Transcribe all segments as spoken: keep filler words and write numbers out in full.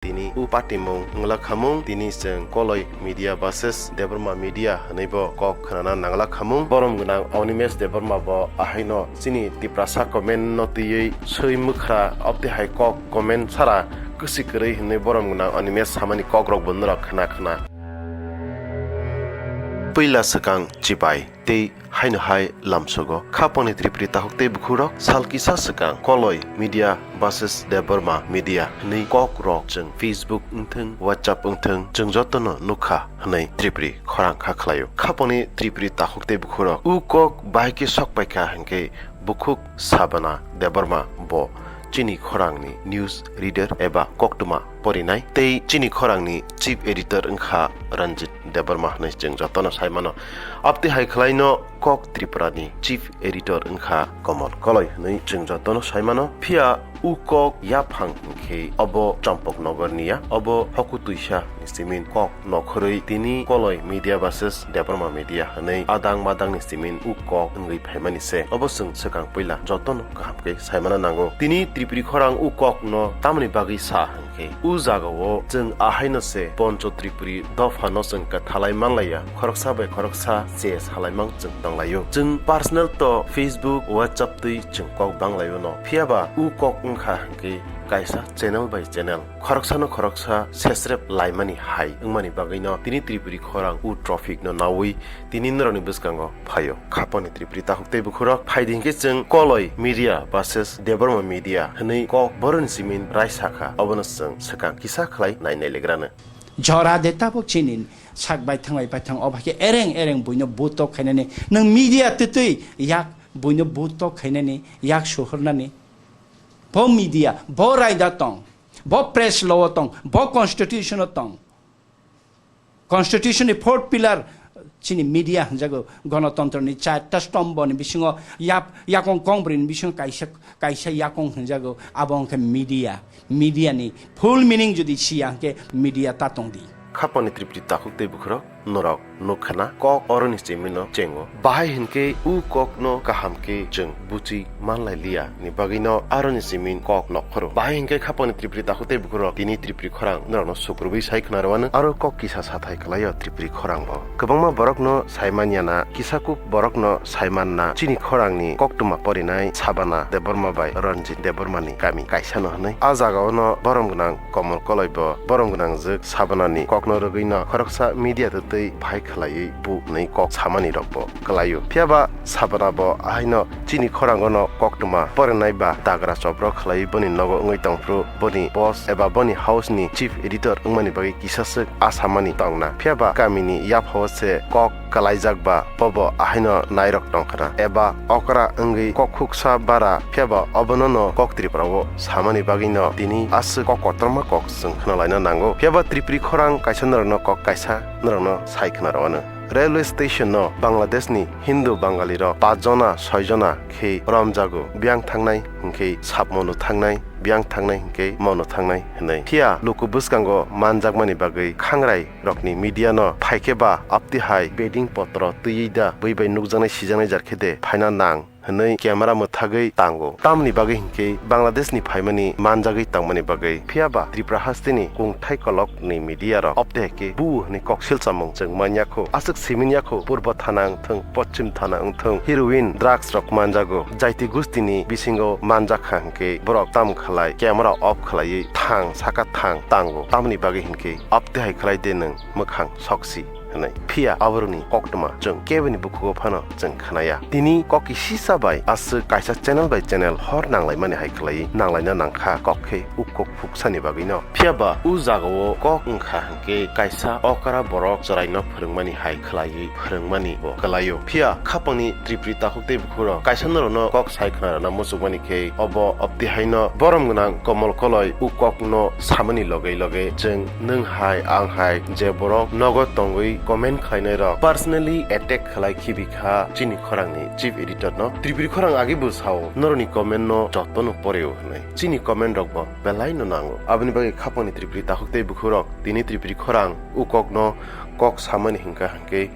Tini u patimung wngla khamung, tini chwng Koloi Media versus Debbarma Media hwnwi bo kok khwnana nangla khamung. Borom gwnang Animesh Debbarma bo ahaino chini Tiprasa comment no twiwi swi mwkhra, obtwi hai kok comment sara kwswi kwrwi hwnwi borom gwnang Animesh samani kokrok bo norok khna khna. Puila swkang chibai tei haino hai lamsogo. Khapangni Tripuri takhuk tei bukhurok sal kisa swkang Koloi Media versus Debbarma Media hwnwi kok rok chwng Facebook wngthwng, WhatsApp wngthwng, chwng jotono nukha hwnwi Tripuri khorang kha khlaio. Khapangni Tripuri takhuk tei bukhurok u kok bahai khe sok paikha hwnkhe bukhuk Sabana Debbarma bo chini khorangni news reader eba koktwma porinai tei chini khorangni chief editor wngkha Ranjit Debbarma hwnwi chwng jotono sai mano. Abtwi hai khlaino kok Tripurani chief editor wngkha Komol Koloi hwnwi chwng jotono sai mano. Phiya u kok yaphang hwnkhe obo Champaknagar niya, obo Hokutwisa ni simin kok nokhorwi tini Koloi Media versus Debbarma Media hwnwi adang madangni simin u kok wngwi phaimani se. Obo chwng swkang puila jotono kaham khe saimana nango. Tini Tripuri khorang u kokno tamoni bagwi sa hwnkhe, u jagao chwng ahaino se Poncho Tripuri dophano chwng kwthalai manlaiya, khoroksa bai khoroksa che salaimang chwng tonglaio. Chwng personal to Facebook, WhatsApp twi chwng kok banglaio no. Phiyaba u kok wngkha hwnkhe kaisa channel by channel, khoroksano khoroksa sesrep laimani hai wngmani bagwino tini Tripuri khorang u traffic no naui tini norokni bwskango phaio. Khapangni Tripuri takhuk tei bukhurok phaidi hinkhe chwng Koloi Media versus Debbarma Media hwnwi kok boroni simin raisa kha, obono chwng swkang kisa khlai nainai legrano. Jora de tabuk chini sak baithang bai baithang obo khe ereng ereng buino butok khainani, nwng media twtwi yak buino butok khainani, yak suhurnani. Bo media, bo raida tong, bo press law o tong, bo constitution o tong. Constitution ni fourth pillar chini media hwnjago, gonotontro ni charta stombo ni bisingo yap-, yakong kongbri ni bisingo kaisa, kaisa yakong hwnjago, abo wngkha media. Media ni full meaning jodi siya hwnkhe media ta tongdi. Khapangni Tripuri takhuk tei bukhurok norok nukha na, kok oroni simino chengo. Bahai hinkhe u kokno kaham khe chwng buchi manlai liya ni bagwino aroni simin kok nokhoro. Bahai hinkhe khapangni Tripuri takhuk tei bukhurok tini Tripuri khorang norokno sukrubwi sai khna rwano, aro kok kisa sathai khlaio Tripuri khorang bo. Kwbangma borokno sai manya na, kisa kuk borokno sai man na, chini khorangni koktwma porinai Sabana Debbarma bai Ranjit Debbarma ni kami kaisa no hwnwi. A jaga o no borom gwnang Komol Koloi bo borom gwnang jwk Sabana ni kokno rwgwi no khoroksa media twtwi bahai khlaiwi bu hwnwi kok samani rok bo kwlaio. Phiyaba Sabana bo ahaino chini khorango no koktwma porinai ba dagra chopro khlaiwi boni nogo wngwi tongphru boni boss eba boni house ni chief editor wngmani bagwi kisaswk a samani tongna. Phiyaba kamini yaphao se kok kwlaijak ba bobo ahaino nairok tongkhna eba okra wngwi kokhuksa bara, phiyaba obono no kok Tripura o samani bagwi no tini aswk kok kotorma kok chwng khna laina nango. Phiyaba Tripuri khorang kaisa norokno kok kaisa norokno sai khna rwano. Railway station no Bangladesh ni Hindu Bangali rok pach jona soi jona khe romjago, biyang thangnai hinkhe sap mono thangnai, biyang thangnai hinkhe mono thangnai hinwi. Phiya luku bwskango manjakmani bagwi khangrai rokni media no phaikhe ba apti hai bedding potro twiwi da bwi bai nukjaknai sijaknai jar khe de phaina nang hinwi camera mwthagwi tango. Tamoni bagwi hinkhe Bangladesh ni phaimani manjagwi tangmani bagwi. Phiyaba Tripura hasteni kungthai kolok ni media rok obte khe bu hwnwi kok silchamung chwng manya kho. Aswk simanya kho, purbo thana wngthwng, poschim thana wngthwng, heroin, drugs rok manjago. Jaiti gustini bisingo manjakha hinkhe borok tam khlai, camera off khlaiwi thang, saka thang tango. Tamoni bagwi hinkhe obte hai khlai de nwng mwkhang soksi hwnwi. Phiya aborokni koktwma chwng keboni bukhugo phano chwng khnaya. Tini kok kisisa bai aswk kaisa channel bai channel hor nanglaimani hai khlaiwi nanglaina nangkha kok khe u kok phuksani bagwino. Phiyaba u jagao kok wngkha hinkhe kaisa okra borok chwraino phwrwngmani hai khlaiwi phwrwngmani bo kwlaio. Phiya khapangni Tripuri takhuk tei bukhurok kaisa norokno kok sai khna rwna muchukmani khe obo obti haino borom gwnang Komol Koloi u kokno samani loge loge chwng nwng hai ang hai je borok nogo tongwi comment khlainai rok personally attack khlai khibi kha chini khorangni chief editor no. Tripuri khorang agi bo sao norokni comment no jotono poreo hwnwi. Chini comment rok bo belai no nango. Aboni bagwi khapangni Tripuri takhuk tei bukhurok tini Tripuri khorang u kokno kok samani hinkha hinkhe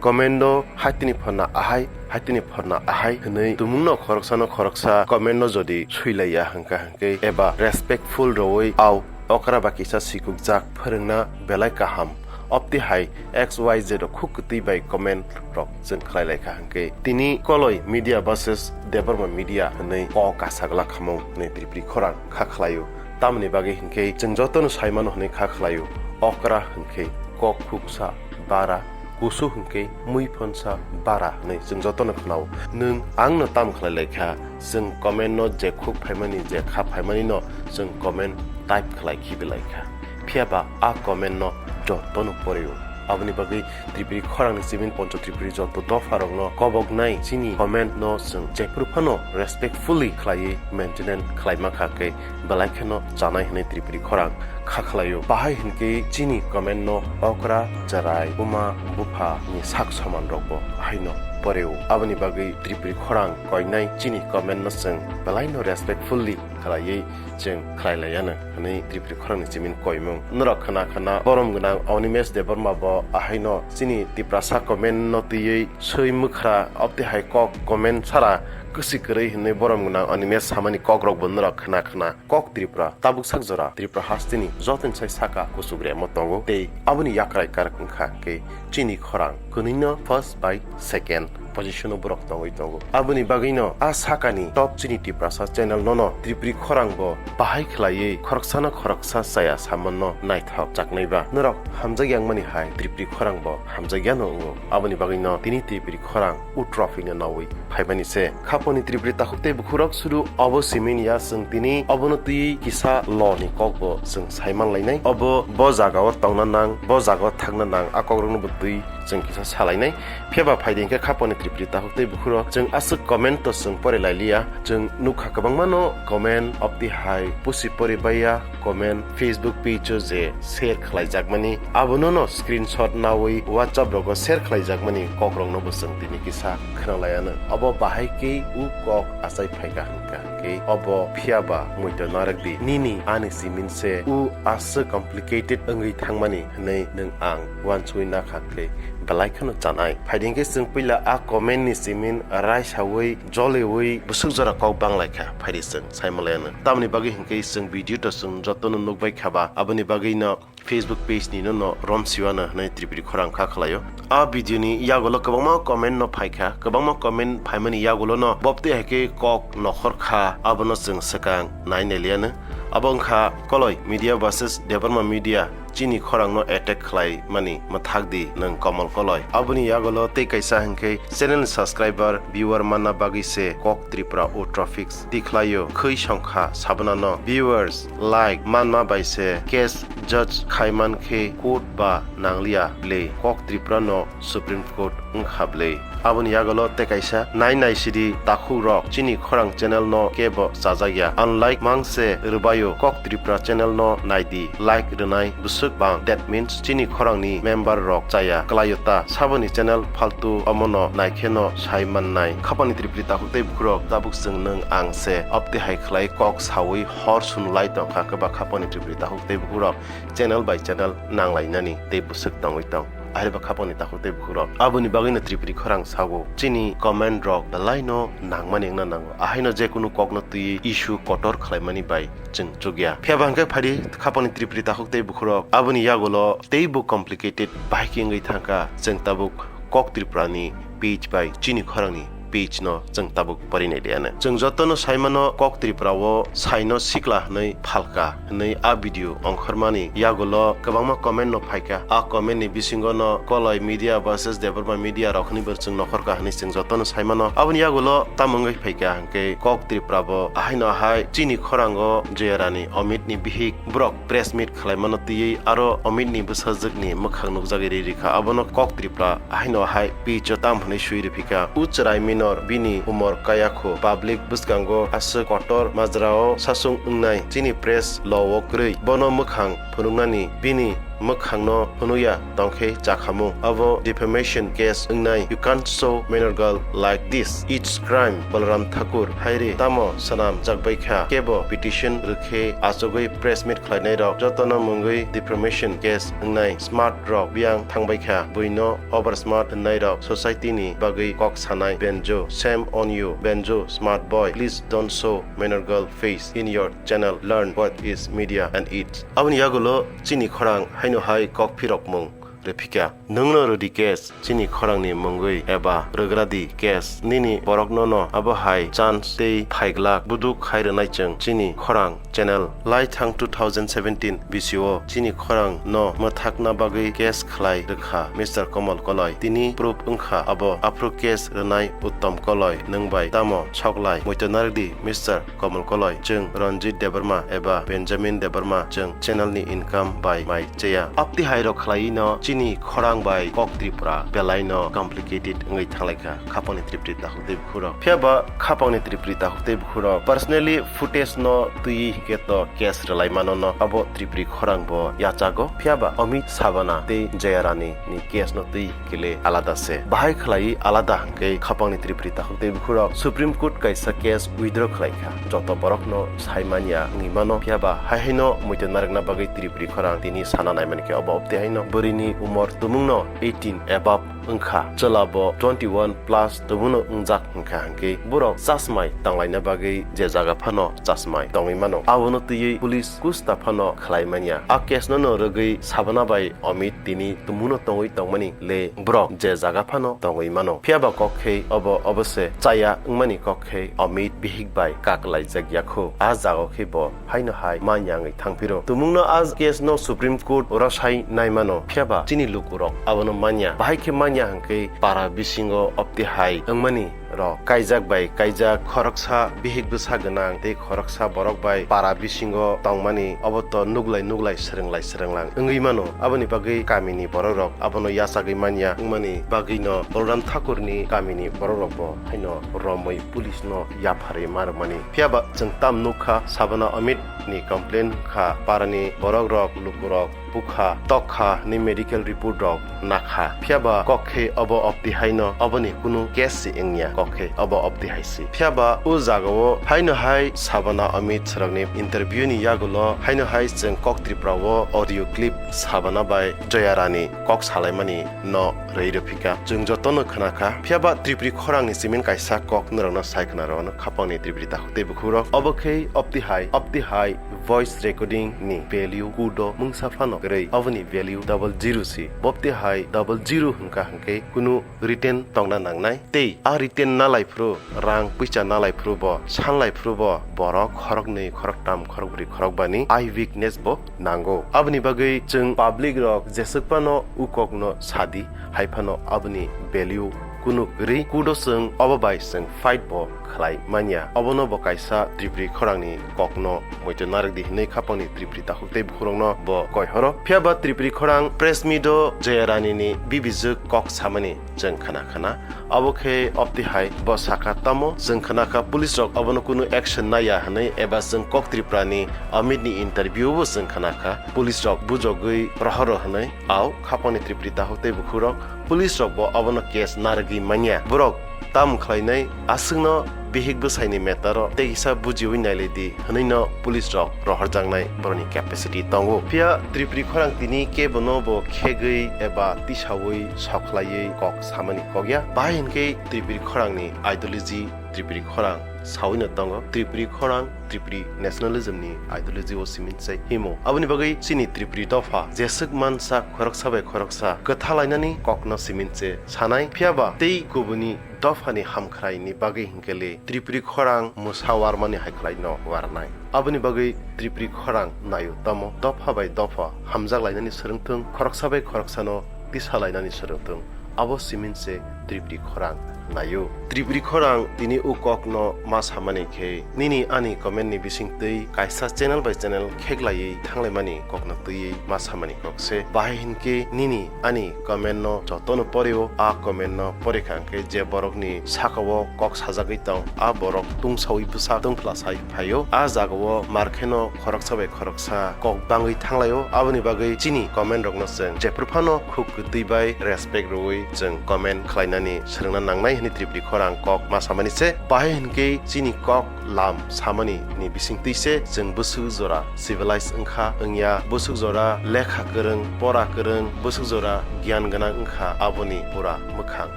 comment no haitini phorna ahai, haitini phorna ahai hwnwi tumungno khoroksano khoroksa comment no jodi suilaiya hinkha hinkhe eba respectful rwui au okra ba kisa sikukjak phwrwngna belai kaham. Opti hai X Y Z o khuk kwtwi bai comment rok chwng khlai lai kha hwnkhe. Tini Koloi Media versus Debbarma Media hwnwi kok kasa glak khamung hwnwi Tripuri khorang kha khlaio. Tamoni bagwi hwnkhe chwng jotono saimano hwnwi kha khlaio. Okra hwnkhe kok khuksa bara, kusu hwnkhe mui phonsa bara hwnwi chwng jotono khnao. Nwng angno tam khlai lai kha, chwng comment no je khuk phaimani, je kha phaimani no chwng comment type khlai khibi lai kha. Phiya ba a comment no jotono poreo. Aboni bagwi Tripuri khorangni simin Poncho Tripuri joto dopha rokno koboknai chini comment no chwng jephru phano respectfully khlaiwi maintenance khlaima kha khe belai kheno chanai hwnwi Tripuri khorang kha khlaio. Bahai hwnkhe chini comment no okra, chwrai, buma, bupha ni sak soman rokbo haino poreo. Aboni bagwi Tripuri khorang koinai chini comment no chwng belai no respectfully khlaiwi chwng khlai lai ano hwnwi Tripuri khorangni simin koimung. Norok khna khna borom gwnang Animesh Debbarma bo ahaino chini Tiprasa comment no twiwi swi mwkhra opti hai kok comment sara kwswi kwrwi hwnwi borom gwnang Animesh samani kok rokbo norok khna khna. Kok Tripura tabuk sak jora Tripura hasteni jotonisai saka kuchuk remo tongo tei aboni yakrai karak wngkha hwnkhe chini khorang kwnwino first bai second position o borok tongwi tongo. Aboni bagwino a sakani top chini Tiprasa channel nono Tripuri khorang bo bahai khlaiwi khoroksano khoroksa chaya samanno naithok chaknai ba. Norok hamjak yang mani hai Tripuri khorang bo hamjak yano wngo. Aboni bagwino tini Tripuri khorang u trophy no nawi phaimani se. Khaponi Tripuri takhuk tei bukhurok sudu obo simi ya chwng tini obono twi kisa lo ni kok bo chwng saiman lainai. Obo bo jaga o tongna nang, bo jaga o thangna nang, a kok rokno bo twi chwng kisa salainai. Phiya ba phaidi hwnkhe khaponi Tripuri takhuk tei bukhurok chwng aswk comment to chwng pore lailiya. Chwng nukha kwbangma no comment opti hai pusi pori baiya, comment Facebook page o je share khlaijakmani, abono no screenshot nawi WhatsApp rogo share khlaijakmani kok rokno bo chwng tini kisa khna lai ano. Obo bahai khe u kok achai phaikha hwnkha khe obo phiya ba muitu narwk di. Nini ani simin se u aswk complicated wngwi thangmani hwnwi nwng ang uansugwi nakha khe belai kheno chanai. Phaidi hwnkhe chwng puila a comment ni simin raisawi joliwi bwswk jora kok banglaikha. Phaidi chwng saimalaino. Tamoni bagwi hwnkhe chwng video to chwng jotono nukbai kha ba, aboni bagwino Facebook page ni no no romsiwano hwnwi Tripuri khorang kha khlaio. A video ni yagulo kwbangma comment no phaikha, kwbangma comment phaimani yagulo no boptwi hai khe kok nokhor kha, abono chwng swkang nai nailiano. Abo wngkha Koloi Media versus Debbarma Media. Chini khorangno attack khlai mani mwthak di nwng Komol Koloi. Aboni yagulo tei kaisa hwnkhe channel subscriber, viewer manna bagwi se Kok Tripura o traffics tikhlaio. Khwi songkha sabonano viewers, like manma bai se case judge khai man khe court ba nangliya le Kok Tripura no Supreme Court wngkha bwlwi. Aboni yagulo tei kaisa nai nai sidi takhuk rok chini khorang channel no kebo chajak ya. Unlike mangse rwbaio Kok Tripura channel no nai di, like rwnai bwswk bang. That means chini khorang ni member rok chaya kwlaio ta. Saboni channel faltu omono nai khe no sai mannai. Khapani Tripuri takhuk tei bukhurok tabuk chwng nwng ang se opti hai khlai kok sawi hor sunlai tongkha kwbak khapani Tripuri takhuk tei bukhurok channel by channel nanglainani tei bwswk tongwi tong. Ahaiba khaponi takhuk tei bukhurok. Aboni bagwino Tripuri khorang sago. Chini comment rok belai no nangmani wngna nango. Ahaino jekunu kokno twiwi issue kotor khlaimani bai chwng chukya. Phiya ba hwnkhe phaidi khaponi Tripuri takhuk tei bukhurok. Aboni yagulo teibo complicated bahai khe wngwi thangkha. Chwng tabuk Kok Tripura ni page bai chini khorang ni page no chwng tabuk pori nai liya nai. Chwng jotono sai mano Kok Tripura o sai no sikla hwnwi phalka hwnwi a video ongkhormani yagulo kwbangma comment no phaikha. A comment ni bisingo no Koloi Media versus Debbarma Media rok hwnwi bo chwng nokhorkha hwnwi chwng jotono sai mano. Aboni yagulo tamo wngwi phaikha hwnkhe Kok Tripura bo ahaino ahai chini khorango Joyarani Amit ni bihik borok press meet khlai mano twiwi aro Amit ni bwsajwk ni mwkhang nukjagwi ri rikha. Abono Kok Tripura ahaino hai pitch o tam hwnwi swi rwphikha. U chwrai minor bini umor kaya kho. Public bwskango aswk kotor majrao sasung wngnai chini press law o kwrwi. Bono mwkhang phunuknani bini mwkhangno hwnwi ya tongkhe chakhamung. Abo defamation case wngnai. You can't show minor girl like this. It's crime. Balram Thakur, haire tamo swnam jakbai kha? Kebo petition rwkhe achugwi press meet khlainai rok jotono mungwi defamation case wngnai. Smart rok biyang thangbai kha. Buino over smart hwnnai rok society ni bagwi kok sanai. Benjo, shame on you. Benjo, smart boy, please don't show minor girl face in your channel. Learn what is media and its. Aboni yagulo chini khorang haino hai kok phirokmung rwphikha. Nwngno rwdi case chini khorangni mungwi eba rwgradi case nini borokno no abo hai chance tei phaiglak buduk khai rwnai chwng chini khorang channel. Lai thang two thousand seventeen bisio chini khorang no mwthakna bagwi case khlai rwkha Mister Komol Koloi. Tini proof wngkha abo. Aphuru case rwnai Uttom Koloi nwng bai tamo soklai? Muitu narwkdi Mister Komol Koloi, chwng Ranjit Debbarma eba Benjamin Debbarma, chwng channel ni income bai mai cheya. Apti hai rok khlaiwi no chini khorang bai kok Tripura belai no complicated wngwi thanglaikha. Khapangni tripri takhuk tei bukhurok. Phiya ba khapangni tripri takhuk tei bukhurok personally footage no twiwi hwnkhe to case rwlai mano no abo tripri khorang bo yachago. Phiya ba Amit Sabana tei Jayarani ni case no twi kile alada se. Bahai khlai alada hwnkhe khapangni tripri takhuk tei bukhurok Supreme Court kaisa case withdraw khlai kha. Joto borokno sai manya wngwi mano, phiya ba hai haino muitu narwkna bagwi tripri khorang tini sana naimani khe obo opti haino bwrwini umor tumungno eighteen above wngkha, chwla bo twenty one plus tumungno wngjak hwnkha hwnkhe borok chasmai tanglaina bagwi je jaga phano chasmai tongwi mano. Abono twiwi police kusta phano khlai manya. A case no no rwgwi Sabana bai Amit tini tumungno tongwi tongmani le borok je jaga phano tongwi mano. Phiya ba kok khe obo obo se chaya wngmani kok khe Amit bihik bai kak laijak ya kho. A jaga khe bo haino hai manya wngwi thangphiro. Tumungno a case no Supreme Court rosai nai mano. Phiya ba chini lukurok abono manya. Bahai khe manya hwnkhe para bisingo opti hai wngmani rok kaijak bai kaijak, khoroksa bihik bwsa gwnang tei khoroksa borok bai para bisingo tongmani, obo to nuglai nuglai swrwnglai swrwnglang wngwi mano. Aboni bagwi kamini borok rok abono yachagwi manya wngmani bagwi no Balram Thakur ni kamini borok rok bo haino romwi police no yapharwi ma rwmani. Phiya ba chwng tam nukha, Sabana Amit ni complain kha, parani borok rok, lukurok bukha, tokha hwnwi medical report rok nakha. Phiya ba kok khe obo opti haino, oboni kunu case se wngya, kok khe obo opti hai se. Phiya ba o jagao haino hai Sabana Amit srokni interview ni yagulo haino hai chwng kok Tripura o audio clip Sabana bai Joya Rani kok salaimani no rwi rwphika. Chwng jotono khnakha. Phiya ba Tripuri khorangni simin kaisa kok norokno sai khna rwno khapangni Tripuri takhuk tei bukhurok. Obo khe opti hai, opti hai voice recording ni value kudo mungsa phano kwrwi. Oboni value double zero si. Bopti hai double zero hwnkha hwnkhe kunu written tongna nangnai. Tei a written nalai phuru, rang puisa nalai phuru bo, sanlai phuru bo, borok khoroknwi, khoroktam, khorokbri, khorokbani eye witness bo nango. Aboni bagwi chwng public rok jeswk phano u kokno sadi, hai phano aboni value kunu kwrwi. Kudo chwng obo bai chwng fight bo khlai manya. Obono bo kaisa Tripuri khorangni kokno muitu narwk di hwnwi khapangni Tripuri takhuk tei bukhurokno bo koi horo. Phiya ba Tripuri khorang press meet o Joya Rani ni bibijwk kok samani chwng khna khna. Abo khe opti hai bo sakha, tamo chwng khna kha police rok abono kunu action naiya hwnwi, eba chwng kok Tripura ni Amit ni interview bo chwng khna kha police rok bujogwi rohoro hwnwi. Ao khapangni Tripuri takhuk tei bukhurok police rok bo abono case narwgwi manya. Borok tam khlainai aswkno bihik bwsaini matter o tei kisa bujiwi nailai di hwnwi no police rok rohorjaknai borokni capacity tongo. Phiya Tripuri khorang tini kebono bo khegwi eba tisawi sokhlaiwi kok samani kokya. Bahai hinkhe Tripuri khorangni ideology Tripuri khorang sawi no tongo. Tripuri khorang, Tripuri nationalism ni ideology o simin se himo. Aboni bagwi chini Tripuri dopha jeswk mansa khoroksa bai khoroksa kwthalainani kokno simin se sanai. Phiya ba tei kubuni dophani hamkhraini bagwi hinkhe le Tripuri khorang mwsa warmani hai khlaino warnai. Aboni bagwi Tripuri khorang naio tamo dopha bai dopha hamjak lainani swrwngthwng, khoroksa bai khoroksano tisa lainani swrwngthwng. Abo simin se Tripuri khorang naio. Tripuri khorang tini o kokno ma samani khe nini ani comment ni bisingtwi kaisa channel by channel kheklaiwi thanglaimani kokno twiwi ma samani kok se. Bahai hinkhe nini ani comment no jotono porio, a comment no porikha hinkhe je borokni sakao kok sajagwi tong, a borok tungsawi bwsak tungphla sai phaio. A jagao markheno khoroksa bai khoroksa kok bangwi thanglaio. Aboni bagwi chini comment rokno chwng jephru phano khuk kwtwi bai respect rwui chwng comment khlainani swrwngna nangnai hwnwi Tripuri khorang kok ma samani se. Bahai hinkhe chini kok lam samani ni bisingtwi se chwng bwswk jora civilized wngkha wngya, bwswk jora lekha kwrwng, pora kwrwng, bwswk jora giyan gwnang wngkha, aboni pura mwkhang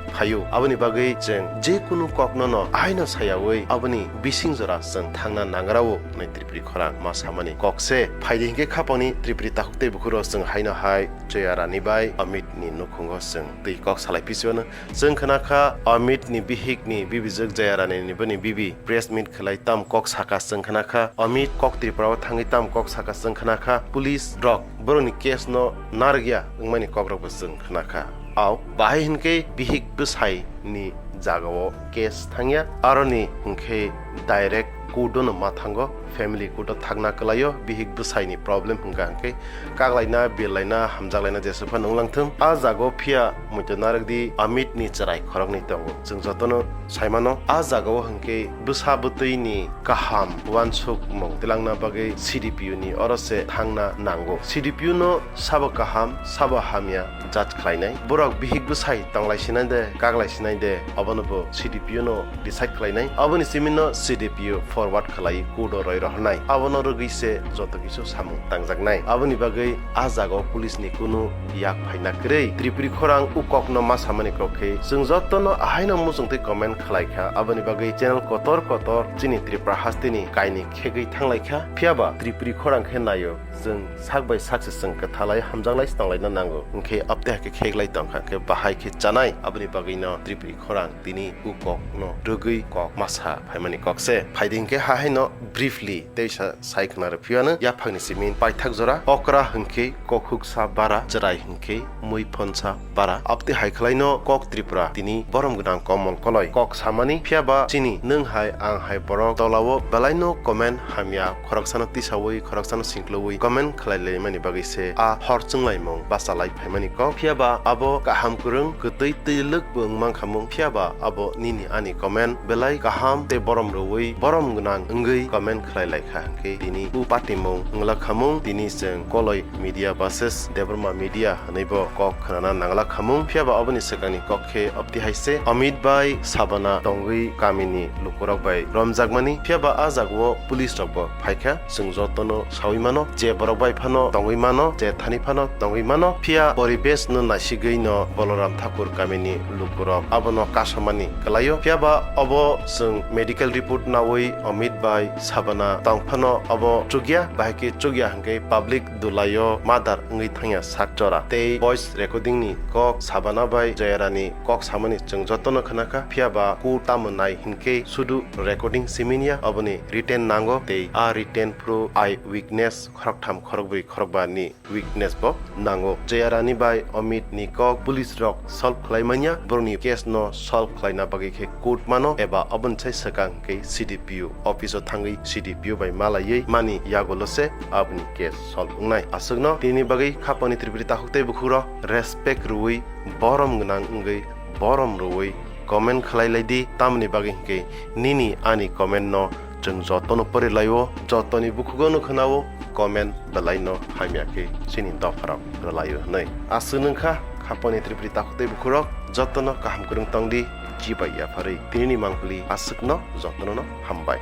phaio. Aboni bagwi chwng je kunu kokno no ahaino sayawi aboni bising jora chwng thangna nangrao hwnwi Tripuri khorang ma samani kok se. Phaidi hinkhe khapangni Tripuri takhuk tei bukhuro chwng haino hai Joya Rani bai Amit ni nukhungo chwng twi kok salai pisiwano. Chwng khna kha Amit ni bihik ni bibijwk Joya Rani ni bini bibi press meet khlai tam kok saka chwng khna kha. Amit kok Tripura o thangwi tam kok saka chwng khna kha. Police rok borokni case no narwkya wngmani kok rok bo chwng khna kha. Au bahai hinkhe bihik bwsai ni jagao case thangya, aroni hinkhe direct court o no ma thango, family court o thangna kwlaio. Bihik bwsai ni problem hwnkha hinkhe kaklaina, birlaina, hamjaklaina jesa phano wnglang thung. A jagao phiya muitu narwk di, Amit ni chwrai khoroknwi tongo. Chwng jotono saimano, a jagao hinkhe bwsa bwtwi ni kaham uansukmung twlangna bagwi C D P O ni oro se thangna nango. C D P O no sabo kaham, sabo hamya judge khlainai. Borok bihik bwsai tonglai sinai de, kaklai sinai de, abono bo C D P O no decide khlainai. Aboni simi no C D P O forward khlai court o roi rohornai. Abono rwgwi se joto kisu samung tangjaknai. Aboni bagwi a jagao police ni kunu yak phaina kwrwi. Tripuri khorang o kokno ma samani kok khe chwng jotono ahaino muchungtwi comment khlai kha. Aboni bagwi channel kotor kotor chini Tripura hasteni kaini khegwi thanglai kha. Phiyaba Tripuri khorang khe naio. Chwng sak bai sak se chwng kwthalai hamjaklai se tonglaina nango. Hinkhe abtwi hai khe kheklai tongkha, hinkhe bahai khe chanai. Aboni bagwino Tripuri khorang tini o kokno rwgwi kok masa phaimani kok se. Phaidi hinkhe hahaino briefly teisa sai khna rw phiyano. Yaphangni simi paithak jora okra hinkhe kokhuksa bara, chwrai hinkhe mui phonsa bara. Abtwi hai khwlaino kok Tripura tini borom gwnang Komol Koloi kok samani. Phiyaba chini nwng hai ang hai borok tolao belaino comment hamya khoroksano tisaui, khoroksano singkloui comment khlai laimani bagwi se a hor chwnglaimung bachalai phaimani kok. Phiyaba abo kaham kwrwng, kwtwi twi lwk bo wng mankhamung. Phiyaba abo nini ani comment belai kaham tei borom rwui, borom gwnang wngwi comment khlai lai kha hinkhe tini o patimung wngla khamung. Tini chwng Koloi Media versus Debbarma Media hwnwi bo kok khnana nangla khamung. Phiyaba aboni swkangni kok khe abtwi hai se, Amit bai Sabana tongwi kamini lukurok bai romjakmani. Phiyaba a jagao police rok bo phaikha. Chwng jotono saui mano, je borok bai phano tongwi mano, je thani phano tongwi mano. Phiya poribesh no naisigwi no Balaram Thakur kamini lukurok abono kasamani kwlaio. Phiyaba obo chwng medical report naui Amit bai Sabana tong phano obo chukya, bahai khe chukya hinkhe public dulaio madar wngwi thangya sak jora. Tei voice recording ni kok Sabana bai Joyarani kok samani chwng jotono khna kha, phiyaba ku tamo nai hinkhe sudu recording siminya, oboni written nango, tei a written phuru eye witness khoroktham, khorokbrwi, khorokba ni witness bo nango. Joyarani bai Amit ni kok police rok solve khlai manya, borokni case no solve khlaina bagwi khe court mano, eba oboni sai swkang khe C D P O office o thangwi C D P O bai malaiwi mani yagulo se aboni case solve wngnai. Aswkno tini bagwi khapangni Tripuri takhuk tei bukhuk rok respect rwui, borom gwnang wngwi, borom rwui comment khlai lai di, tamoni bagwi hinkhe nini ani comment no chwng jotono pori laio, jotoni bukhugo no khwnao, comment belai no hamya khe chini dopharok rwlaio hwnwi. Aswk nungkha khapangni Tripuri takhuk tei bukhurok, jotono kaham kwrwng tong di, chibai yapharwi. Tinini mangpili aswkno jotono no hambai.